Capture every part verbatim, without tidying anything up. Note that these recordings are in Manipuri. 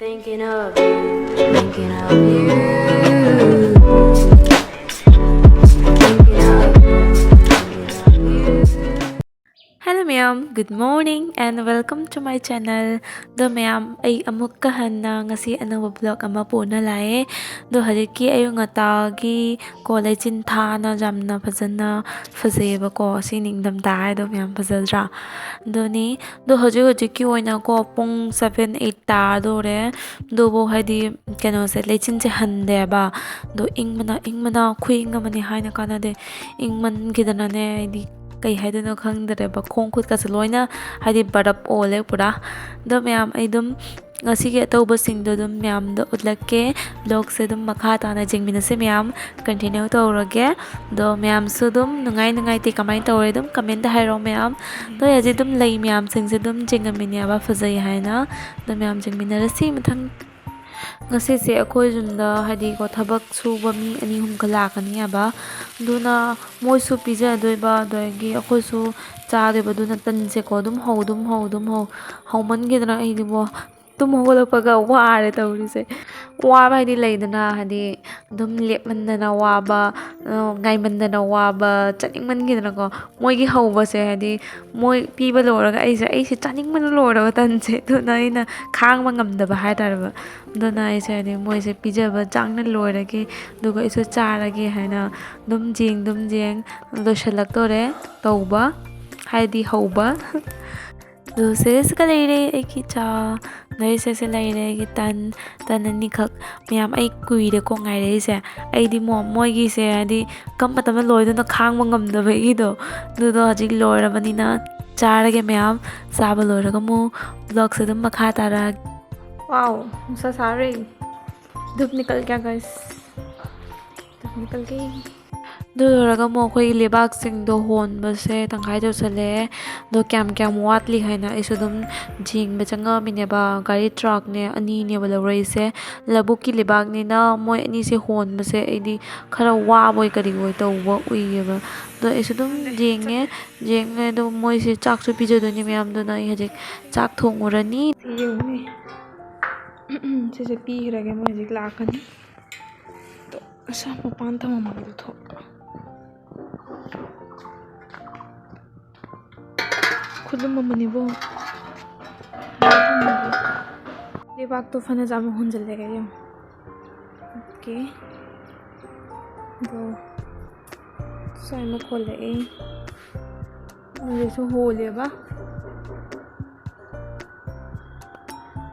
Thinking of you, thinking of you, thinking of you, thinking of you. Hello ꯃꯌꯥꯝ, good morning and welcome to my channel. ꯑꯗꯣ ꯃꯌꯥꯝ, ꯑꯩ ꯑꯃꯨꯛꯀ ꯍꯟꯅ ꯉꯁꯤ ꯑꯅꯧꯕ vlog ꯑꯃ ꯄꯨꯅ ꯂꯥꯛꯑꯦ꯫ ꯑꯗꯣ ꯍꯧꯖꯤꯛꯀꯤ ꯑꯌꯨꯛ ꯉꯟꯇꯥꯒꯤ ꯀꯣ ꯂꯩꯆꯤꯟ ꯊꯥꯅ ꯌꯥꯝꯅ ꯐꯖꯅ ꯐꯖꯩꯌꯦꯕꯀꯣ꯫ ꯁꯤ ꯅꯤꯡꯊꯝꯊꯥ ꯍꯥꯏꯗꯣ ꯃꯌꯥꯝ ꯐꯖꯗ꯭ꯔꯥ? ꯑꯗꯨꯅꯤ꯫ ꯑꯗꯣ ꯍꯧꯖꯤꯛ ꯍꯧꯖꯤꯛꯀꯤ ꯑꯣꯏꯅꯀꯣ ꯄꯨꯡ seven eight ꯇꯥꯗꯣꯔꯦ꯫ ꯑꯗꯨꯕꯨ ꯍꯥꯏꯗꯤ ꯀꯩꯅꯣꯁꯦ, ꯂꯩꯆꯤꯟꯁꯦ ꯍꯟꯗꯦꯕ꯫ ꯑꯗꯣ ꯏꯪꯕꯅ, ꯏꯪꯕꯅ ꯈꯨꯏꯪ ꯑꯃꯅꯤ ꯍꯥꯏꯅ ꯀꯥꯟꯅꯗꯦ꯫ ꯏꯪꯃꯟꯈꯤꯗꯅꯅꯦ, ꯑꯩꯗꯤ ꯀꯩ ꯍꯥꯏꯗꯣꯏꯅꯣ ꯈꯪꯗ꯭ꯔꯦꯕ꯫ ꯈꯣꯡ ꯈꯨꯠꯀꯁꯦ ꯂꯣꯏꯅ ꯍꯥꯏꯗꯤ ꯕꯔꯞ ꯑꯣꯜꯂꯦ ꯄꯨꯔꯥ꯫ ꯑꯗꯣ ꯃꯌꯥꯝ, ꯑꯩ ꯑꯗꯨꯝ ꯉꯁꯤꯒꯤ ꯑꯇꯧꯕꯁꯤꯡꯗꯣ ꯑꯗꯨꯝ ꯃꯌꯥꯝꯗ ꯎꯠꯂꯛꯀꯦ꯫ Vlogꯁꯦ ꯑꯗꯨꯝ ꯃꯈꯥ ꯇꯥꯅ ꯌꯦꯡꯃꯤꯟꯅꯁꯦ ꯃꯌꯥꯝ꯫ Continue ꯇꯧꯔꯒꯦ꯫ ꯑꯗꯣ ꯃꯌꯥꯝꯁꯨ ꯑꯗꯨꯝ ꯅꯨꯡꯉꯥꯏ ꯅꯨꯡꯉꯥꯏꯇꯦ ꯀꯃꯥꯏꯅ ꯇꯧꯔꯦ ꯑꯗꯨꯝ commentꯇ ꯍꯥꯏꯔꯛꯑꯣ ꯃꯌꯥꯝ꯫ ꯑꯗꯣ ꯑꯩ ꯍꯧꯖꯤꯛ ꯑꯗꯨꯝ ꯂꯩ ꯃꯌꯥꯝꯁꯤꯡꯁꯦ ꯑꯗꯨꯝ ꯌꯦꯡꯉꯝꯃꯤꯅꯦꯕ, ꯐꯖꯩ ꯍꯥꯏꯅ꯫ ꯑꯗꯣ ꯃꯌꯥꯝ ꯌꯦꯡꯃꯤꯟꯅꯔꯁꯤ ꯃꯊꯪ꯫ ꯉꯁꯤꯁꯦ ꯑꯩꯈꯣꯏ ꯌꯨꯝꯗ ꯍꯥꯏꯗꯤꯀꯣ ꯊꯕꯛ ꯁꯨꯕ ꯃꯤ ꯑꯅꯤ ꯑꯍꯨꯝꯒ ꯂꯥꯛꯀꯅꯤ ꯍꯥꯏꯕ꯫ ꯑꯗꯨꯅ ꯃꯣꯏꯁꯨ ꯄꯤꯖꯗꯣꯏꯕ, ꯑꯗꯒꯤ ꯑꯩꯈꯣꯏꯁꯨ ꯆꯥꯗꯣꯏꯕ꯫ ꯑꯗꯨꯅ ꯇꯟꯁꯦꯀꯣ ꯑꯗꯨꯝ ꯍꯧ, ꯑꯗꯨꯝ ꯍꯧ, ꯑꯗꯨꯝ ꯍꯧ, ꯍꯧꯃꯟꯈꯤꯗꯅ ꯑꯩꯗꯤꯕꯣ ꯇꯨꯝ ꯍꯧꯒꯠꯂꯛꯄꯒ ꯋꯥꯔꯦ ꯇꯧꯔꯤꯁꯦ꯫ ꯋꯥꯕ ꯍꯥꯏꯗꯤ ꯂꯩꯗꯅ, ꯍꯥꯏꯗꯤ ꯑꯗꯨꯝ ꯂꯦꯞꯃꯟꯗꯅ ꯋꯥꯕ, ꯑ, ꯉꯥꯏꯃꯟꯗꯅ ꯋꯥꯕ, ꯆꯠꯅꯤꯡꯃꯟꯈꯤꯗꯅꯀꯣ꯫ ꯃꯣꯏꯒꯤ ꯍꯧꯕꯁꯦ ꯍꯥꯏꯗꯤ ꯃꯣꯏ ꯄꯤꯕ ꯂꯣꯏꯔꯒ ꯑꯩꯁꯦ, ꯑꯩꯁꯦ ꯆꯥꯅꯤꯡꯕꯅ ꯂꯣꯏꯔꯕ ꯇꯟꯁꯦ꯫ ꯑꯗꯨꯅ ꯑꯩꯅ ꯈꯥꯡꯕ ꯉꯝꯗꯕ ꯍꯥꯏꯇꯥꯔꯦꯕ꯫ ꯑꯗꯨꯅ ꯑꯩꯁꯦ ꯍꯥꯏꯗꯤ ꯃꯣꯏꯁꯦ ꯄꯤꯖꯕ ꯆꯥꯡꯅ ꯂꯣꯏꯔꯒꯦ, ꯑꯗꯨꯒ ꯑꯩꯁꯨ ꯆꯥꯔꯒꯦ ꯍꯥꯏꯅ ꯑꯗꯨꯝ ꯌꯦꯡ, ꯑꯗꯨꯝ ꯌꯦꯡ ꯂꯣꯏꯁꯤꯜꯂꯛꯇꯣꯔꯦ ꯇꯧꯕ, ꯍꯥꯏꯗꯤ ꯍꯧꯕ꯫ ꯑꯗꯨ ꯁꯤꯁꯤꯒ ꯂꯩꯔꯦ ꯑꯩꯒꯤ ꯆꯥ, ꯑꯗꯩ ꯁꯤꯁꯦ ꯂꯩꯔꯦ ꯑꯩꯒꯤ ꯇꯟ, ꯇꯟ ꯑꯅꯤꯈꯛ꯫ ꯃꯌꯥꯝ, ꯑꯩ ꯀꯨꯏꯔꯦꯀꯣ ꯉꯥꯏꯔꯛꯏꯁꯦ꯫ ꯑꯩꯗꯤ ꯃꯣ-, ꯃꯣꯏꯒꯤꯁꯦ ꯍꯥꯏꯗꯤ ꯀꯔꯝꯕ ꯃꯇꯝꯗ ꯂꯣꯏꯗꯣꯏꯅꯣ ꯈꯥꯡꯕ ꯉꯝꯗꯕꯒꯤꯗꯣ, ꯑꯗꯨꯗꯣ ꯍꯧꯖꯤꯛ ꯂꯣꯏꯔꯕꯅꯤꯅ ꯆꯥꯔꯒꯦ ꯃꯌꯥꯝ꯫ ꯆꯥꯕ ꯂꯣꯏꯔꯒ ꯑꯃꯨꯛ vlogꯁꯦ ꯑꯗꯨꯝ ꯃꯈꯥ ꯇꯥꯔꯛꯑꯒꯦ꯫ Wow, ꯅꯨꯡꯁꯥ ꯁꯥꯔꯦ꯫ धूप निकल गया guys, धूप निकल गई꯫ ꯑꯗꯨ ꯂꯣꯏꯔꯒ ꯑꯃꯨꯛ ꯑꯩꯈꯣꯏꯒꯤ ꯂꯩꯕꯥꯛꯁꯤꯡꯗꯣ ꯍꯣꯟꯕꯁꯦ ꯇꯪꯈꯥꯏ ꯇꯧꯁꯜꯂꯛꯑꯦ꯫ ꯑꯗꯣ ꯀꯌꯥꯝ ꯀꯌꯥꯝ ꯋꯥꯠꯂꯤ ꯍꯥꯏꯅ ꯑꯩꯁꯨ ꯑꯗꯨꯝ ꯌꯦꯡꯕ ꯆꯪꯉꯛꯑꯝꯃꯤꯅꯦꯕ꯫ ꯒꯥꯔꯤ ꯇ꯭ꯔꯛꯅꯦ ꯑꯅꯤꯅꯦꯕ ꯂꯧꯔꯛꯏꯁꯦ꯫ ꯂꯧꯕꯨꯛꯀꯤ ꯂꯩꯕꯥꯛꯅꯤꯅ ꯃꯣꯏ ꯑꯅꯤꯁꯦ ꯍꯣꯟꯕꯁꯦ ꯑꯩꯗꯤ ꯈꯔ ꯋꯥꯕꯣꯏ ꯀꯔꯤꯕꯣꯏ ꯇꯧꯕ ꯎꯏꯌꯦꯕ꯫ ꯑꯗꯣ ꯑꯩꯁꯨ ꯑꯗꯨꯝ ꯌꯦꯡꯉꯦ, ꯌꯦꯡꯉꯦ꯫ ꯑꯗꯣ ꯃꯣꯏꯁꯦ ꯆꯥꯛꯁꯨ ꯄꯤꯖꯗꯣꯏꯅꯦ ꯃꯌꯥꯝꯗꯨꯅ꯫ ꯑꯩ ꯍꯧꯖꯤꯛ ꯆꯥꯛ ꯊꯣꯡꯉꯨꯔꯅꯤ꯫ ꯌꯦꯡꯉꯨꯅꯦ꯫ ꯁꯤꯁꯦ ꯄꯤꯈ꯭ꯔꯒꯦ, ꯃꯣꯏ ꯍꯧꯖꯤꯛ ꯂꯥꯛꯀꯅꯤ꯫ ꯑꯗꯣ ꯑꯁ, ꯃꯄꯥꯟ ꯊꯝꯃꯝꯕꯗꯣ ꯊꯣꯛ꯫ ꯈꯨꯂꯨꯝ ꯑꯃꯅꯤꯕꯣ꯫ ꯂꯩꯕꯥꯛꯇꯣ ꯐꯅ ꯆꯥꯕ ꯍꯣꯟꯖꯜꯂꯦ ꯀꯩꯅꯣ꯫ ꯑꯣꯀꯦ꯫ ꯑꯗꯣ ꯁ꯭ꯋꯥꯏ ꯑꯃ ꯈꯣꯜꯂꯛꯑꯦ꯫ ꯍꯧꯖꯤꯛꯁꯨ ꯍꯣꯜꯂꯦꯕ꯫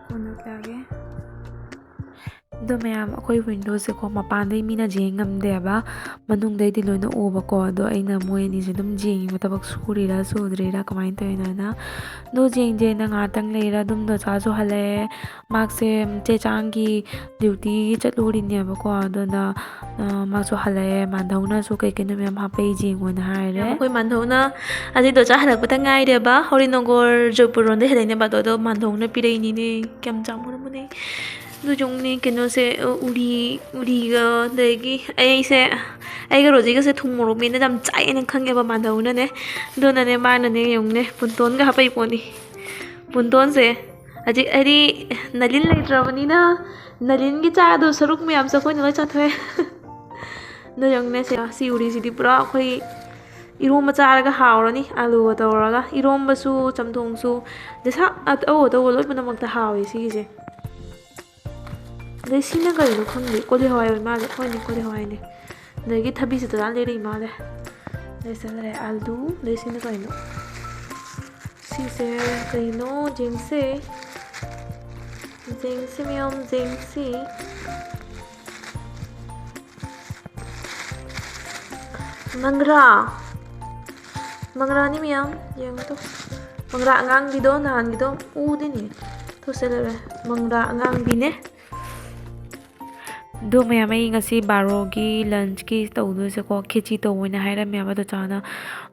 ꯀꯣꯟꯅ ꯂꯥꯛꯑꯒꯦ꯫ ꯑꯗꯣ ꯃꯌꯥꯝ, ꯑꯩꯈꯣꯏ ꯋꯤꯟꯗꯣꯁꯦꯀꯣ, ꯃꯄꯥꯟꯗꯩ ꯃꯤꯅ ꯌꯦꯡ ꯉꯝꯗꯦꯕ, ꯃꯅꯨꯡꯗꯩꯗꯤ ꯂꯣꯏꯅ ꯎꯕꯀꯣ꯫ ꯑꯗꯣ ꯑꯩꯅ ꯃꯣꯏ ꯑꯅꯤꯁꯦ ꯑꯗꯨꯝ ꯌꯦꯡꯉꯤꯕ, ꯊꯕꯛ ꯁꯨꯔꯤꯔꯥ ꯁꯨꯗ꯭ꯔꯤꯔꯥ ꯀꯃꯥꯏꯅ ꯇꯧꯔꯤꯅꯣꯅ꯫ ꯑꯗꯣ ꯌꯦꯡ ꯌꯦꯡꯅ ꯉꯥꯏꯍꯥꯛꯇꯪ ꯂꯩꯔ ꯑꯗꯨꯝ ꯗꯣꯆꯥꯁꯨ ꯍꯜꯂꯛꯑꯦ꯫ ꯃꯥꯁꯦ ꯆꯦ ꯆꯥꯡꯒꯤ ꯗ꯭ꯌꯨꯇꯤ ꯆꯠꯂꯨꯔꯤꯅꯦꯕꯀꯣ꯫ ꯑꯗꯨꯅ, ꯑ, ꯃꯥꯁꯨ ꯍꯜꯂꯛꯑꯦ꯫ ꯃꯥꯟꯙꯧꯅꯁꯨ ꯀꯩ ꯀꯩꯅꯣ ꯃꯌꯥꯝ ꯍꯥꯄꯛꯏ, ꯌꯦꯡꯉꯣꯅ ꯍꯥꯏꯔꯦ꯫ ꯑꯩꯈꯣꯏ ꯃꯥꯟꯙꯧꯅ ꯑꯁꯤ ꯗꯣꯆꯥ ꯍꯜꯂꯛꯄꯗ ꯉꯥꯏꯔꯦꯕ, ꯍꯣꯔꯤꯅꯣꯒꯣꯔ ꯖꯣꯏꯄꯨꯔ ꯔꯣꯝꯗꯩ ꯍꯜꯂꯛꯏꯅꯦꯕ꯫ ꯑꯗꯣ, ꯑꯗꯣ ꯃꯥꯟꯙꯧꯅ ꯄꯤꯔꯛꯏꯅꯤꯅꯦ꯫ ꯀꯌꯥꯝ ꯆꯥꯎ ꯃꯔꯝꯕꯨꯅꯦ꯫ ꯑꯗꯨ ꯌꯦꯡꯉꯨꯅꯦ, ꯀꯩꯅꯣꯁꯦ, ꯑ, ꯎꯔꯤ, ꯎꯔꯤꯒ, ꯑꯗꯒꯤ ꯑꯩꯁꯦ, ꯑꯩꯒ ꯔꯣꯖꯤꯒꯁꯦ ꯊꯨꯝ ꯃꯣꯔꯣꯛ ꯃꯦꯠꯅ ꯌꯥꯝ ꯆꯥꯏꯌꯦꯅ ꯈꯪꯉꯦꯕ ꯃꯥꯟꯙꯧꯅꯅꯦ꯫ ꯑꯗꯨꯅꯅꯦ ꯃꯥꯅꯅꯦ ꯌꯦꯡꯉꯨꯅꯦ, ꯄꯨꯟꯇꯣꯟꯒ ꯍꯥꯞꯄꯛꯏ ꯄꯣꯠꯅꯤ꯫ ꯄꯨꯟꯇꯣꯟꯁꯦ ꯍꯧꯖꯤꯛ ꯍꯥꯏꯗꯤ ꯅꯂꯤꯟ ꯂꯩꯇ꯭ꯔꯕꯅꯤꯅ, ꯅꯂꯤꯟꯒꯤ ꯆꯥꯗꯣ ꯁꯔꯨꯛ ꯃꯌꯥꯝꯁꯦ ꯑꯩꯈꯣꯏꯅ ꯂꯣꯏ ꯆꯥꯊꯣꯛꯑꯦ꯫ ꯑꯗꯣ ꯌꯦꯡꯉꯨꯅꯦ, ꯁꯤ, ꯁꯤ ꯎꯔꯤꯁꯤꯗꯤ ꯄꯨꯔꯥ ꯑꯩꯈꯣꯏ ꯏꯔꯣꯝꯕ ꯆꯥꯔꯒ ꯍꯥꯎꯔꯅꯤ, ꯑꯂꯨꯒ ꯇꯧꯔꯒ꯫ ꯏꯔꯣꯝꯕꯁꯨ, ꯆꯝꯊꯣꯡꯁꯨ, ꯑꯗꯩ ꯁꯥ ꯑꯇꯧ ꯑꯇꯧꯕ ꯂꯣꯏ ꯄꯨꯝꯅꯃꯛꯇ ꯍꯥꯎꯋꯦ ꯁꯤꯒꯤꯁꯦ꯫ ꯑꯗꯩ ꯁꯤꯅ ꯀꯔꯤꯅꯣ ꯈꯪꯗꯦ, ꯀꯣꯂꯤ ꯍꯋꯥꯏ ꯑꯣꯏ ꯃꯥꯜꯂꯦ꯫ ꯍꯣꯏꯅꯦ, ꯀꯣꯂꯤ ꯍꯋꯥꯏꯅꯦ꯫ ꯑꯗꯒꯤ ꯊꯕꯤꯁꯦ ꯇꯣꯉꯥꯟ ꯂꯩꯔꯛꯏ ꯃꯥꯜꯂꯦ꯫ ꯑꯗꯩ ꯁꯤꯗ ꯂꯩꯔꯦ ꯑꯂꯨ, ꯑꯗꯩ ꯁꯤꯅ ꯀꯔꯤꯅꯣ? ꯁꯤꯁꯦ ꯀꯩꯅꯣ? ꯌꯦꯡꯁꯦ꯫ ꯌꯦꯡꯁꯤ ꯃꯌꯥꯝ, ꯌꯦꯡꯁꯤ꯫ ꯃꯪꯒ꯭ꯔꯥ꯫ ꯃꯪꯒ꯭ꯔꯥꯅꯤ ꯃꯌꯥꯝ, ꯌꯦꯡꯉꯨ ꯇꯨ꯫ ꯃꯪꯒ꯭ꯔꯥ ꯑꯉꯥꯡꯕꯤꯗꯣ, ꯅꯍꯥꯟꯒꯤꯗꯣ ꯎꯗꯦꯅꯦ꯫ ꯇꯨ ꯁꯦ ꯂꯩꯔꯦ, ꯃꯪꯒ꯭ꯔꯥ ꯑꯉꯥꯡꯕꯤꯅꯦ꯫ ꯑꯗꯣ ꯃꯌꯥꯝ, ꯑꯩ ꯉꯁꯤ ꯕꯥꯔꯣꯒꯤ ꯂꯟꯁꯀꯤ ꯇꯧꯗꯣꯏꯁꯦꯀꯣ, ꯈꯦꯆꯤ ꯇꯧꯑꯣꯅ ꯍꯥꯏꯔꯝꯃꯦꯕ ꯗꯣꯆꯥꯅ꯫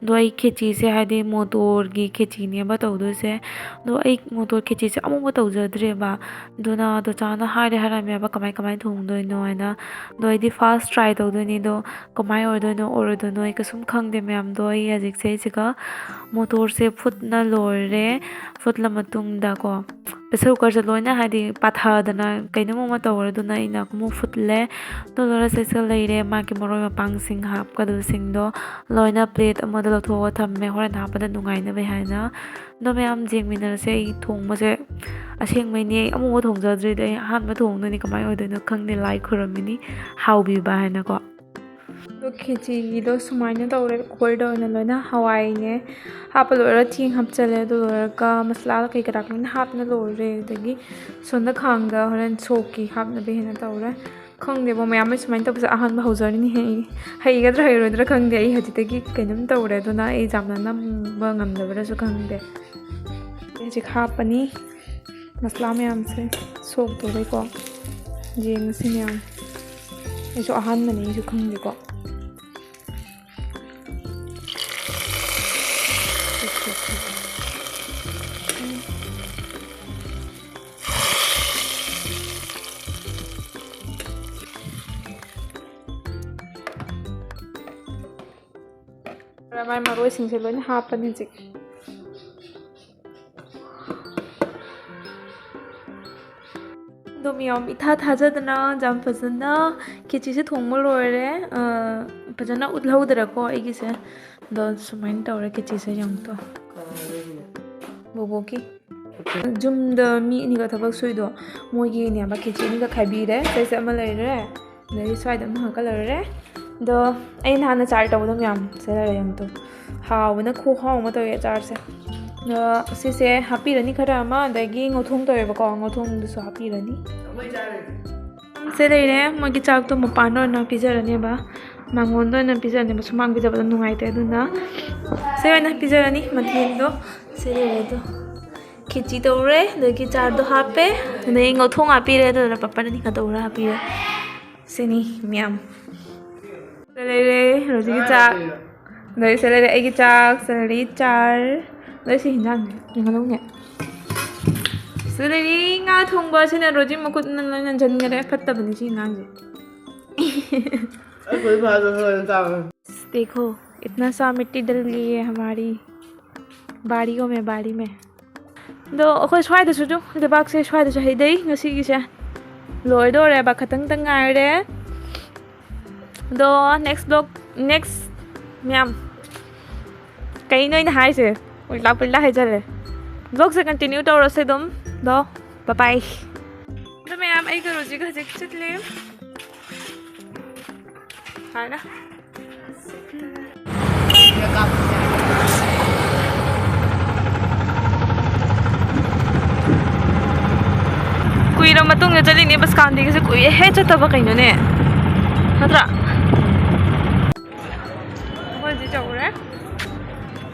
ꯑꯗꯣ ꯑꯩ ꯈꯦꯆꯤꯁꯦ, ꯍꯥꯏꯗꯤ ꯃꯣꯇꯣꯔꯒꯤ ꯈꯦꯆꯤꯅꯦꯕ ꯇꯧꯗꯣꯏꯁꯦ꯫ ꯑꯗꯣ ꯑꯩ ꯃꯣꯇꯣꯔ ꯈꯦꯆꯤꯁꯦ ꯑꯃꯨꯛꯐꯥꯎ ꯇꯧꯖꯗ꯭ꯔꯦꯕ꯫ ꯑꯗꯨꯅ ꯗꯣꯆꯥꯅ ꯍꯥꯏꯗꯤ ꯍꯥꯏꯔꯝꯃꯦꯕ ꯀꯃꯥꯏ ꯀꯃꯥꯏ ꯊꯣꯡꯗꯣꯏꯅꯣ ꯍꯥꯏꯅ꯫ ꯑꯗꯣ ꯑꯩꯗꯤ ꯐꯥꯔꯁ ꯇ꯭ꯔꯥꯏ ꯇꯧꯗꯣꯏꯅꯤ꯫ ꯑꯗꯣ ꯀꯃꯥꯏ ꯑꯣꯏꯗꯣꯏꯅꯣ ꯑꯣꯏꯔꯣꯏꯗꯣꯏꯅꯣ ꯑꯩ ꯀꯩꯁꯨꯝ ꯈꯪꯗꯦ ꯃꯌꯥꯝꯗꯣ꯫ ꯑꯩ ꯍꯧꯖꯤꯛꯁꯦ ꯁꯤꯒ ꯃꯣꯇꯣꯔꯁꯦ ꯐꯨꯠꯅ ꯂꯣꯏꯔꯦ꯫ ꯐꯨꯠꯂ ꯃꯇꯨꯡꯗꯀꯣ, pressure cookerꯁꯦ ꯂꯣꯏꯅ, ꯍꯥꯏꯗꯤ, ꯄꯥꯊꯗꯅ ꯀꯩꯅꯣꯝ ꯑꯃ ꯇꯧꯔꯦ꯫ ꯑꯗꯨꯅ ꯑꯩꯅ ꯑꯃꯨꯛ ꯐꯨꯠꯂꯦ꯫ ꯑꯗꯨ ꯂꯣꯏꯔ ꯁꯤꯗ ꯂꯩꯔꯦ ꯃꯥꯒꯤ ꯃꯔꯣꯏ ꯃꯄꯥꯡꯁꯤꯡ ꯍꯥꯞꯀꯗꯕꯁꯤꯡꯗꯣ ꯂꯣꯏꯅ plate ꯑꯃꯗ ꯂꯧꯊꯣꯛꯑꯒ ꯊꯝꯃꯦ, ꯍꯣꯔꯦꯟ ꯍꯥꯞꯄꯗ ꯅꯨꯡꯉꯥꯏꯅꯕ ꯍꯥꯏꯅ꯫ ꯑꯗꯣ ꯃꯌꯥꯝ, ꯌꯦꯡꯃꯤꯟꯅꯔꯁꯦ꯫ ꯑꯩ ꯊꯣꯡꯕꯁꯦ ꯑꯁꯦꯡꯕꯩꯅꯦ, ꯑꯩ ꯑꯃꯨꯛꯐꯥꯎ ꯊꯣꯡꯖꯗ꯭ꯔꯤꯗꯤ꯫ ꯑꯩ ꯑꯍꯥꯟꯕ ꯊꯣꯡꯗꯣꯏꯅꯤ, ꯀꯃꯥꯏꯅ ꯑꯣꯏꯗꯣꯏꯅꯣ ꯈꯪꯗꯦ꯫ ꯂꯥꯏ ꯈꯨꯔꯨꯝꯃꯤꯅꯤ, ꯍꯥꯎꯕꯤꯕ ꯍꯥꯏꯅꯀꯣ꯫ ꯑꯗꯣ ꯈꯦꯆꯤꯒꯤꯗꯣ ꯁꯨꯃꯥꯏꯅ ꯇꯧꯔꯦ꯫ Cookerꯗ ꯑꯣꯏꯅ ꯂꯣꯏꯅ ꯍꯋꯥꯏꯅꯦ ꯍꯥꯞꯄ ꯂꯣꯏꯔꯒ ꯆꯦꯡ ꯍꯥꯞꯆꯜꯂꯦ꯫ ꯑꯗꯨ ꯂꯣꯏꯔꯒ ꯃꯁꯂꯥ ꯀꯩ ꯀꯔꯥ ꯂꯣꯏꯅ ꯍꯥꯞꯅ ꯂꯣꯏꯔꯦ꯫ ꯑꯗꯒꯤ ꯁꯣꯝꯗ ꯈꯥꯡꯗ ꯍꯣꯔꯦꯟ ꯁꯣꯛꯀꯤ ꯍꯥꯞꯅꯕ ꯍꯦꯟꯅ ꯇꯧꯔꯦ꯫ ꯈꯪꯗꯦꯕꯣ ꯃꯌꯥꯝ, ꯑꯩ ꯁꯨꯃꯥꯏꯅ ꯇꯧꯕꯁꯦ ꯑꯍꯥꯟꯕ ꯍꯧꯖꯔꯤꯅꯤ꯫ ꯍꯩ-, ꯍꯩꯒꯗ꯭ꯔꯥ ꯍꯩꯔꯣꯏꯗ꯭ꯔꯥ ꯈꯪꯗꯦ꯫ ꯑꯩ ꯍꯧꯖꯤꯛꯇꯒꯤ ꯀꯩꯅꯣꯝ ꯇꯧꯔꯦ꯫ ꯑꯗꯨꯅ ꯑꯩ ꯌꯥꯝꯅ ꯅꯝꯕ ꯉꯝꯗꯕ꯭ꯔꯥꯁꯨ ꯈꯪꯗꯦ꯫ ꯍꯧꯖꯤꯛ ꯍꯥꯞꯄꯅꯤ꯫ ꯃꯁꯂꯥ ꯃꯌꯥꯝꯁꯦ ꯁꯣꯛ ꯇꯧꯕꯩꯀꯣ꯫ ꯌꯦꯡꯉꯁꯤ ꯃꯌꯥꯝ꯫ ꯑꯩꯁꯨ ꯑꯍꯥꯟꯕꯅꯦ, ꯑꯩꯁꯨ ꯈꯪꯗꯦꯀꯣ꯫ ꯃꯥꯏ ꯃꯔꯣꯏꯁꯤꯡꯁꯦ ꯂꯣꯏꯅ ꯍꯥꯞꯄꯅꯤ ꯍꯧꯖꯤꯛ꯫ ꯑꯗꯨꯝ ꯌꯥꯝ ꯏꯊꯥ ꯊꯥꯖꯗꯅ ꯌꯥꯝ ꯐꯖꯅ ꯈꯦꯆꯤꯁꯦ ꯊꯣꯡꯕ ꯂꯣꯏꯔꯦ꯫ ꯑ, ꯐꯖꯅ ꯎꯠꯍꯧꯗ꯭ꯔꯦꯀꯣ ꯑꯩꯒꯤꯁꯦ꯫ ꯑꯗꯣ ꯁꯨꯃꯥꯏꯅ ꯇꯧꯔꯦ ꯈꯦꯆꯤꯁꯦ ꯌꯦꯡꯉꯨꯇꯣ꯫ ꯕꯣꯕꯣꯛꯀꯤ꯫ ꯌꯨꯝꯗ ꯃꯤ ꯑꯅꯤꯒ ꯊꯕꯛ ꯁꯨꯏꯗꯣ, ꯃꯣꯏꯒꯤꯅꯦꯕ ꯈꯦꯆꯤ ꯑꯅꯤꯒ ꯈꯥꯏꯕꯤꯔꯦ꯫ ꯁꯤꯁꯦ ꯑꯃ ꯂꯩꯔꯦ꯫ ꯑꯗꯩ ꯁ꯭ꯋꯥꯏꯗ ꯑꯃ ꯍꯥꯞꯀꯠꯂꯔꯦ꯫ ꯑꯗꯣ ꯑꯩ ꯅꯍꯥꯟꯅ ꯆꯥꯔ ꯇꯧꯕꯗꯣ ꯃꯌꯥꯝ ꯁꯤꯗ ꯂꯩꯔꯦ ꯑꯃꯨꯛꯇꯣ꯫ ꯍꯥꯎꯕꯅ ꯈꯨꯍꯥꯎ ꯑꯃ ꯇꯧꯋꯦ ꯑꯆꯥꯔꯁꯦ꯫ ꯑꯗꯣ ꯁꯤꯁꯦ ꯍꯥꯞꯄꯤꯔꯅꯤ ꯈꯔ ꯑꯃ, ꯑꯗꯒꯤ ꯉꯧꯊꯣꯡ ꯇꯧꯋꯦꯕꯀꯣ, ꯉꯧꯊꯣꯡꯗꯨꯁꯨ ꯍꯥꯞꯄꯤꯔꯅꯤ꯫ ꯁꯤ ꯂꯩꯔꯦ ꯃꯣꯏꯒꯤ ꯆꯥꯛꯇꯣ, ꯃꯄꯥꯟꯗ ꯑꯣꯏꯅ ꯄꯤꯖꯔꯅꯦꯕ, ꯃꯉꯣꯟꯗ ꯑꯣꯏꯅ ꯄꯤꯖꯔꯅꯦꯕ, ꯁꯨꯃꯥꯡ ꯄꯤꯖꯕꯗꯣ ꯅꯨꯡꯉꯥꯏꯇꯦ꯫ ꯑꯗꯨꯅ ꯁꯤ ꯑꯣꯏꯅ ꯄꯤꯖꯔꯅꯤ ꯃꯊꯦꯜꯗꯣ꯫ ꯁꯤ ꯂꯩꯔꯦ ꯑꯗꯣ꯫ ꯈꯦꯆꯤ ꯇꯧꯔꯦ, ꯑꯗꯒꯤ ꯆꯥꯔꯗꯣ ꯍꯥꯞꯄꯦ, ꯑꯗꯒꯤ ꯉꯧꯊꯣꯡ ꯍꯥꯞꯄꯤꯔꯦ, ꯑꯗꯨꯗꯨꯅ ꯄꯥꯄꯔ ꯑꯅꯤꯒ ꯇꯧꯔ ꯍꯥꯞꯄꯤꯔꯦ꯫ ꯁꯤꯅꯤ ꯃꯌꯥꯝ꯫ ꯁꯤꯗ ꯂꯩꯔꯦ ꯔꯣꯖꯤꯒꯤ ꯆꯥꯛ, ꯑꯗꯩ ꯁꯤꯗ ꯂꯩꯔꯦ ꯑꯩꯒꯤ ꯆꯥꯛ, ꯁꯤꯗ ꯂꯩꯔꯦ ꯆꯥꯔ, ꯑꯗꯩ ꯁꯤ ꯍꯤꯟꯖꯥꯡꯅꯦ, ꯌꯦꯡꯍꯜꯂꯧꯅꯦ꯫ ꯁꯤꯗ ꯂꯩꯔꯦ ꯉꯥ ꯊꯣꯡꯕ꯫ ꯁꯤꯅ ꯔꯣꯖꯤ ꯃꯈꯨꯠꯅ ꯂꯣꯏ ꯅꯟꯖꯟꯈꯔꯦ, ꯐꯠꯇꯕꯅꯤ ꯁꯤ ꯑꯉꯥꯡꯁꯦ꯫ देखो, इतना सा मिट्टी डल गई है हमारी बाड़ियों में, बाड़ी में। ꯑꯗꯣ ꯑꯩꯈꯣꯏ ꯁ꯭ꯋꯥꯏꯗꯁꯨ ꯑꯗꯨꯝ ꯂꯩꯕꯥꯛꯁꯦ ꯁ꯭ꯋꯥꯏꯗꯁꯨ ꯍꯩꯗꯩ꯫ ꯉꯁꯤꯒꯤꯁꯦ ꯂꯣꯏꯗꯣꯔꯦꯕ, ꯈꯇꯪꯇ ꯉꯥꯏꯔꯦ꯫ ꯑꯗꯣ next vlog, next ꯃꯌꯥꯝ, ꯀꯩꯅꯣ ꯑꯩꯅ ꯍꯥꯏꯁꯦ? ꯎꯜꯇꯥ ꯄꯨꯜꯇꯥ ꯍꯥꯏꯖꯜꯂꯦ꯫ Vlogꯁꯦ continue ꯇꯧꯔꯁꯦ ꯑꯗꯨꯝ꯫ ꯑꯗꯣ bye bye꯫ ꯑꯗꯣ ꯃꯌꯥꯝ, ꯑꯩꯒ ꯔꯣꯖꯤꯒ ꯍꯧꯖꯤꯛ ꯆꯠꯂꯦ꯫ ꯁꯨꯃꯥꯏꯅ꯫ ꯀꯨꯏꯔ ꯃꯇꯨꯡꯗ ꯆꯠꯂꯤꯅꯦ, ꯕꯁꯀꯥꯟꯗꯤꯒꯁꯦ ꯀꯨꯏꯔꯦꯍꯦ ꯆꯠꯇꯕ, ꯀꯩꯅꯣꯅꯦ, ꯅꯠꯇ꯭ꯔꯥ? ꯑꯩꯈꯣꯏ ꯍꯧꯖꯤꯛ ꯌꯧꯔꯦ꯫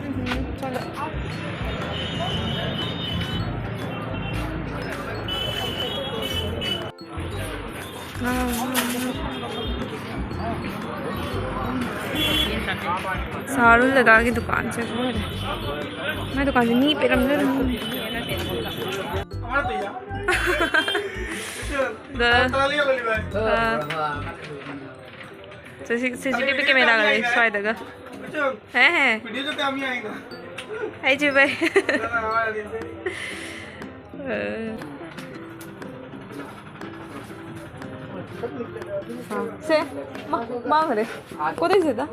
ꯎꯝ, ꯆꯠꯂꯣ꯫ ꯁꯥꯔꯨꯜ ꯗꯗꯥꯒꯤ ꯗꯨꯀꯥꯟꯁꯦ ꯂꯣꯏꯔꯦ꯫ ꯃꯥꯏ ꯗꯨꯀꯥꯟꯁꯦ ꯃꯤ ꯄꯦꯔꯝꯗꯣꯏꯔꯝ꯫ ꯗ-, ꯑ, ꯁꯤ ꯁꯤ ꯁꯤ ꯇꯤ ꯚꯤ ꯀꯦꯃꯦꯔꯥꯒ ꯂꯩ ꯁ꯭ꯋꯥꯏꯗꯒ꯫ ꯍꯦ ꯍꯦ꯫ ꯑꯩꯁꯨ ꯚꯥꯏ꯫ ꯑ꯫ ꯁꯦ, ꯃꯥ, ꯃꯥꯡꯈ꯭ꯔꯦ꯫ ꯀꯣꯗꯩꯁꯤꯗ?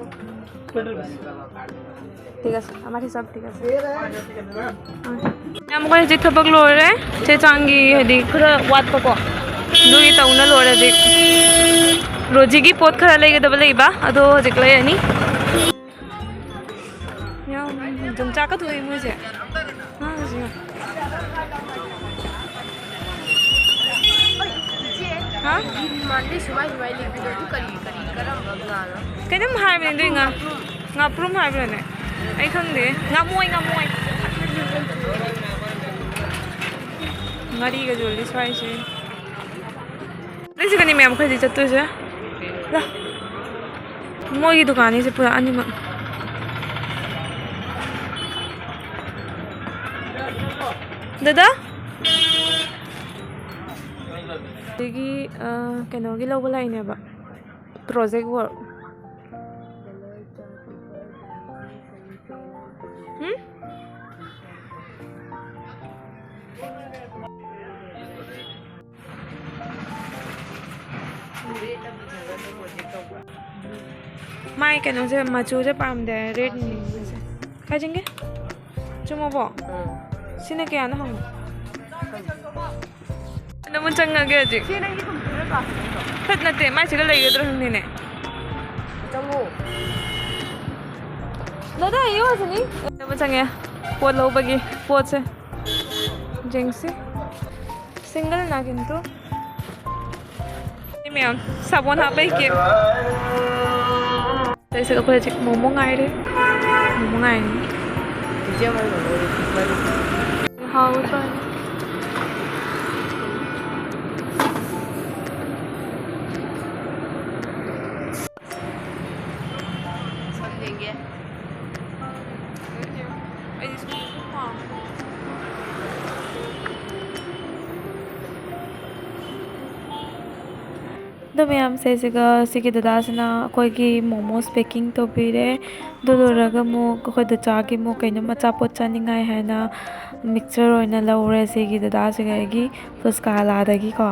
ঠিক আছে, আমাৰ হিচাপ ঠিক আছে। ꯌꯥꯝ, ꯃꯈꯣꯏ ꯍꯧꯖꯤꯛ ꯊꯕꯛ ꯂꯣꯏꯔꯦ꯫ ꯆꯦ ꯆꯥꯡꯒꯤ ꯍꯥꯏꯗꯤ ꯈꯔ ꯋꯥꯠꯄꯀꯣ꯫ ꯑꯗꯨꯒꯤ ꯇꯧꯅ ꯂꯣꯏꯔꯦ ꯍꯧꯖꯤꯛ꯫ ꯔꯣꯖꯤꯒꯤ ꯄꯣꯠ ꯈꯔ ꯂꯩꯒꯗꯕ ꯂꯩꯕ, ꯑꯗꯣ ꯍꯧꯖꯤꯛ ꯂꯩꯔꯅꯤ꯫ ꯌꯥꯝ ꯌꯣꯡꯆꯥꯛꯀ ꯊꯣꯛꯑꯦ ꯃꯣꯏꯁꯦ꯫ ꯉꯥꯡꯉꯤꯁꯦ ꯌꯦꯡꯉꯣ꯫ ꯍꯥ? ꯀꯩꯅꯣꯝ ꯍꯥꯏꯕꯅꯦ ꯑꯗꯨꯏ ꯉꯥ-, ꯉꯥꯄ꯭ꯔꯨꯝ ꯍꯥꯏꯕ꯭ꯔꯅꯦ? ꯑꯩ ꯈꯪꯗꯦ꯫ ꯉꯥꯃꯣꯏ, ꯉꯥꯃꯣꯏ꯫ ꯉꯥꯔꯤꯒ ꯌꯣꯜꯂꯤ ꯁ꯭ꯋꯥꯏꯁꯦ꯫ ꯂꯩꯁꯤꯒꯅꯤ ꯃꯌꯥꯝ ꯑꯩꯈꯣꯏ ꯍꯧꯖꯤꯛ ꯆꯠꯇꯣꯏꯁꯦ꯫ ꯂꯥ꯫ ꯃꯣꯏꯒꯤ ꯗꯨꯀꯥꯟꯅꯤꯁꯦ ꯄꯨꯔꯥ ꯑꯅꯤꯃꯛ꯫ ꯗꯗꯥ? ꯑꯗꯒꯤ, ꯑ, ꯀꯩꯅꯣꯒꯤ ꯂꯧꯕ ꯂꯥꯛꯏꯅꯦꯕ꯫ Project work꯫ ꯎꯝ? ꯃꯥꯏ ꯀꯩꯅꯣꯁꯦ, ꯃꯆꯨꯁꯦ ꯄꯥꯝꯗꯦ, ꯔꯦꯗ꯫ ꯀꯥꯏ ꯆꯪꯒꯦ? ꯆꯨꯝꯃꯕꯣ? ꯁꯤꯅ ꯀꯌꯥꯅꯣ ꯍꯪꯉꯣ꯫ ꯑꯗꯨꯝ ꯆꯪꯉꯒꯦ ꯍꯧꯖꯤꯛ꯫ ꯁꯤ ꯅꯪꯒꯤ ꯀꯝꯄ꯭ꯌꯨꯇꯔ ꯀ꯭ꯂꯥꯁ ꯅꯠꯇ꯭ꯔꯣ? ꯐꯠ ꯅꯠꯇꯦ, ꯃꯥꯏꯁꯤꯒ ꯂꯩꯒꯗ꯭ꯔꯥ ꯈꯪꯗꯦꯅꯦ꯫ ꯆꯪꯉꯣ꯫ ꯗꯥꯗꯥ, ꯑꯩ ꯌꯣꯠꯁꯤꯅꯤ꯫ ꯑꯗꯨꯝ ꯆꯪꯉꯦ ꯄꯣꯠ ꯂꯧꯕꯒꯤ ꯄꯣꯠꯁꯦ꯫ ꯌꯦꯡꯁꯤ꯫ ꯁꯤꯡꯒꯜꯅ ꯀꯤꯟꯇꯨ꯫ ꯁꯤ ꯃꯌꯥꯝ ꯁꯥꯄꯣꯟ ꯍꯥꯞꯄꯩ ꯀꯦꯛ꯫ ꯁꯤꯗꯩꯁꯤꯗ ꯑꯩꯈꯣꯏ ꯍꯧꯖꯤꯛ ꯃꯣꯃꯣ ꯉꯥꯏꯔꯦ꯫ ꯃꯣꯃꯣ ꯉꯥꯏꯔꯤ꯫ ꯏꯆꯦ ꯑꯃ ꯂꯧꯔꯦ꯫ ꯍꯥꯎꯋꯦ ꯐꯔꯦ꯫ ꯁꯝ ꯌꯦꯡꯒꯦ꯫ ꯑꯩꯗꯤ ꯁꯝ ꯄꯥꯝꯃꯦ꯫ ꯑꯗꯣ ꯃꯌꯥꯝꯁꯦ, ꯁꯤꯒ ꯁꯤꯒꯤ ꯗꯗꯥꯁꯤꯅ ꯑꯩꯈꯣꯏꯒꯤ ꯃꯣꯃꯣꯁ ꯄꯦꯀꯤꯡ ꯇꯧꯕꯤꯔꯦ꯫ ꯑꯗꯨ ꯂꯣꯏꯔꯒ ꯑꯃꯨꯛ ꯑꯩꯈꯣꯏ ꯗꯗꯥꯒꯤ ꯑꯃꯨꯛ ꯀꯩꯅꯣꯝ ꯑꯆꯥꯄꯣꯠ ꯆꯥꯅꯤꯡꯉꯥꯏ ꯍꯥꯏꯅ ꯃꯤꯛꯆꯔ ꯑꯣꯏꯅ ꯂꯧꯔꯦ ꯁꯤꯒꯤ ꯗꯗꯥꯁꯤꯒ ꯑꯩꯒꯤ ꯐꯨꯁꯀꯥꯂꯥꯗꯒꯤꯀꯣ꯫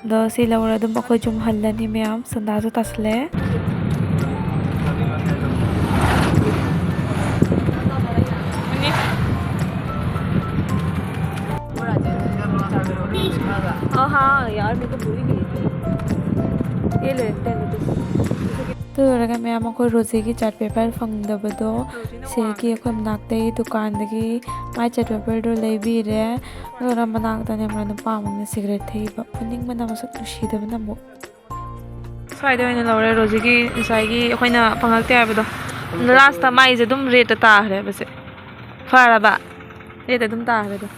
ꯑꯗꯣ ꯁꯤ ꯂꯧꯔ ꯑꯗꯨꯝ ꯑꯩꯈꯣꯏ ꯌꯨꯝ ꯍꯜꯂꯅꯤ ꯃꯌꯥꯝ, ꯁꯟꯗꯥꯁꯨ ꯇꯥꯁꯜꯂꯛꯑꯦ꯫ हाँ, हाँ, यार, मैं तो भूल ही गई थी। ये ले, ले, ले, तू। ꯑꯗꯨ ꯂꯣꯏꯔꯒ ꯃꯌꯥꯝ ꯑꯩꯈꯣꯏ ꯔꯣꯖꯤꯒꯤ ꯆꯥꯔꯠ ꯄꯦꯄꯔ ꯐꯪꯗꯕꯗꯣ ꯁꯤꯒꯤ ꯑꯩꯈꯣꯏ ꯃꯅꯥꯛꯇꯒꯤ ꯗꯨꯀꯥꯟꯗꯒꯤ ꯃꯥꯏ ꯆꯥꯔꯠ ꯄꯦꯄꯔꯗꯣ ꯂꯩꯕꯤꯔꯦ꯫ ꯑꯗꯨꯒ ꯃꯅꯥꯛꯇꯅꯦ ꯃꯥ ꯅꯨꯄꯥ ꯑꯃꯅ ꯁꯤꯒꯔꯦꯠ ꯊꯛꯏꯕ, ꯐꯨꯅꯤꯡꯕꯅ ꯃꯁꯛ ꯅꯨꯡꯁꯤꯗꯕꯅ ꯑꯃꯨꯛ꯫ ꯁ꯭ꯋꯥꯏꯗ ꯑꯣꯏꯅ ꯂꯧꯔꯦ ꯔꯣꯖꯤꯒꯤ ꯉꯁꯥꯏꯒꯤ ꯑꯩꯈꯣꯏꯅ ꯐꯪꯉꯛꯇꯦ ꯍꯥꯏꯕꯗꯣ꯫ ꯂꯥꯁꯇ ꯃꯥꯏꯁꯦ ꯑꯗꯨꯝ ꯔꯦꯠꯇ ꯇꯥꯈ꯭ꯔꯦꯕꯁꯦ꯫ ꯐꯔꯕ? ꯔꯦꯠꯇ ꯑꯗꯨꯝ ꯇꯥꯈ꯭ꯔꯦꯗꯣ꯫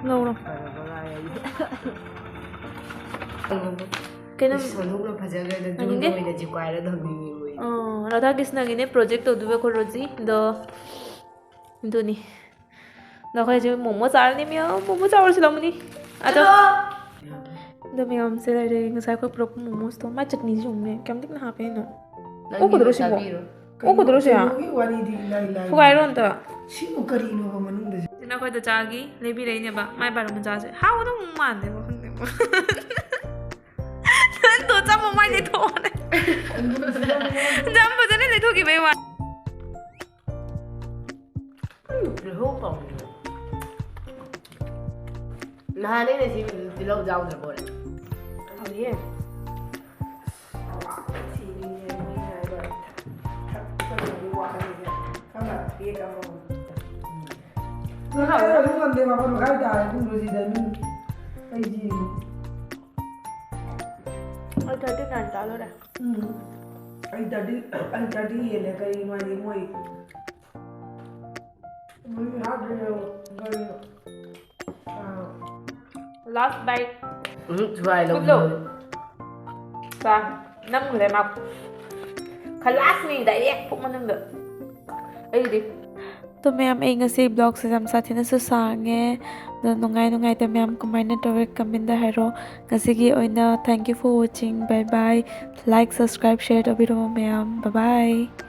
ꯂꯧꯔꯣ꯫ ꯀꯩꯅꯣ ꯏꯁ, ꯃꯅꯨꯡꯅ ꯐꯖꯈ꯭ꯔꯦꯗ, ꯌꯦꯡꯒꯦ꯫ ꯖꯨꯗ ꯑꯣꯏꯅ ꯖꯤꯀ꯭ꯋꯥꯏꯔ ꯊꯝꯅꯤꯡꯉꯤ ꯃꯣꯏ꯫ ꯑꯣ, ꯔꯥꯙꯥ ꯀ꯭ꯔꯤꯁꯅꯒꯤꯅꯦ ꯄ꯭ꯔꯣꯖꯦꯛ ꯇꯧꯗꯣꯏꯕ ꯑꯩꯈꯣꯏ ꯔꯣꯖꯤ꯫ ꯑꯗꯣ ꯑꯗꯨꯅꯤ꯫ ꯑꯗꯣ ꯑꯩꯈꯣꯏꯁꯦ ꯃꯣꯃꯣ ꯆꯥꯔꯅꯤ ꯃꯌꯥꯝ, ꯃꯣꯃꯣ ꯆꯥꯔꯨꯁꯤ ꯂꯥꯛꯑꯣ ꯃꯅꯤ꯫ ꯑꯗꯣ, ꯑꯗꯣ ꯃꯌꯥꯝꯁꯦ ꯂꯩꯔꯦ꯫ ꯉꯁꯥꯏ ꯑꯩꯈꯣꯏ ꯄꯨꯔꯛꯄ ꯃꯣꯃꯣꯁꯇꯣ, ꯃꯥꯏ ꯆꯠꯅꯤꯁꯦ ꯌꯦꯡꯉꯨꯅꯦ, ꯀꯌꯥꯝ ꯂꯤꯛꯅ ꯍꯥꯞꯄꯦ ꯌꯦꯡꯉꯣ꯫ ꯅꯪꯒꯤꯗꯣ ꯑꯣꯛꯀꯗ꯭ꯔꯣ ꯁꯤꯕꯣ? ꯆꯥꯕꯤꯔꯣ꯫ ꯑꯣꯛꯀꯗ꯭ꯔꯣ ꯁꯤ? ꯀꯩꯅꯣꯒꯤ ꯋꯥꯔꯤꯗꯤ ꯏꯂꯥꯏ ꯂꯥꯏ꯫ ꯐꯨꯒꯥꯏꯔꯣ ꯑꯝꯇ꯫ ꯁꯤꯕꯨ ꯀꯔꯤꯅꯣꯕ ꯃꯅꯨꯡꯗ? ꯁꯤꯅ ꯑꯩꯈꯣꯏ ꯗꯗꯥꯒꯤ ꯂꯩꯕꯤꯔꯛꯏꯅꯦꯕ, ꯃꯥꯏ ꯕꯥꯔꯣ ꯃꯆꯥꯁꯦ꯫ ꯍꯥꯎꯒꯗꯧ ꯃꯥꯟꯗꯦꯕ, ꯈꯪꯗꯦꯕ꯫ ꯆꯝꯃ ꯃꯥꯏ ꯂꯩꯊꯣꯛꯑꯣꯅꯦ꯫ ꯆꯝ ꯐꯖꯅ ꯂꯩꯊꯣꯛꯈꯤꯕꯩ ꯋꯥ꯫ ꯎꯝ, ꯂꯩꯍꯧ ꯄꯥꯎ꯫ ꯅꯍꯥꯟ ꯑꯩꯅ ꯁꯤ ꯇꯤꯜꯍꯧ ꯌꯥꯎꯗ꯭ꯔꯕꯣꯔꯦ? ꯍꯧꯖꯤꯛ꯫ ꯉꯁꯥꯏ ꯑꯗꯨꯝ ꯉꯝꯗꯦ, ꯃꯥꯄꯟ ꯃꯈꯥꯏ ꯇꯥꯔꯦ ꯄꯨꯡ ꯂꯣꯏꯁꯤꯗ ꯃꯤ꯫ ꯑꯩꯗꯤ ꯑꯩ thirty nine ꯇꯥꯗꯣꯔꯦ꯫ ꯎꯝ꯫ ꯑꯩ thirty, ꯑꯩ thirty ꯍꯦꯜꯂꯦ꯫ ꯀꯔꯤꯒꯤꯅꯣ ꯍꯥꯏꯗꯤ ꯃꯣꯏ, ꯃꯣꯏ ꯍꯥꯞꯇ꯭ꯔꯦ ꯀꯔꯤꯅꯣ꯫ ꯑꯥ꯫ Last bite꯫ ꯎꯝ, ꯊꯨꯒꯥꯏ ꯂꯧꯕ꯫ ꯈꯨꯠꯂꯣ꯫ ꯆꯥ, ꯅꯝꯈ꯭ꯔꯦ ꯃꯥ꯫ ꯈꯂꯥꯁꯅꯤ direct ꯄꯨꯛ ꯃꯅꯨꯡꯗ꯫ ꯑꯩꯗꯤ꯫ ꯑꯗꯣ ꯃꯌꯥꯝ, ꯑꯩ ꯉꯁꯤ vlogꯁꯦ ꯌꯥꯝ ꯁꯥꯊꯤꯅꯁꯨ ꯁꯥꯡꯉꯦ꯫ ꯑꯗꯣ ꯅꯨꯡꯉꯥꯏ ꯅꯨꯡꯉꯥꯏꯇ ꯃꯌꯥꯝ ꯀꯃꯥꯏꯅ ꯇꯧꯋꯦ commentꯇ ꯍꯥꯏꯔꯣ꯫ ꯉꯁꯤꯒꯤ ꯑꯣꯏꯅ thank you for watching꯫ Bye bye꯫ Like, subscribe, share ꯇꯧꯕꯤꯔꯣ ꯃꯌꯥꯝ꯫ Bye bye꯫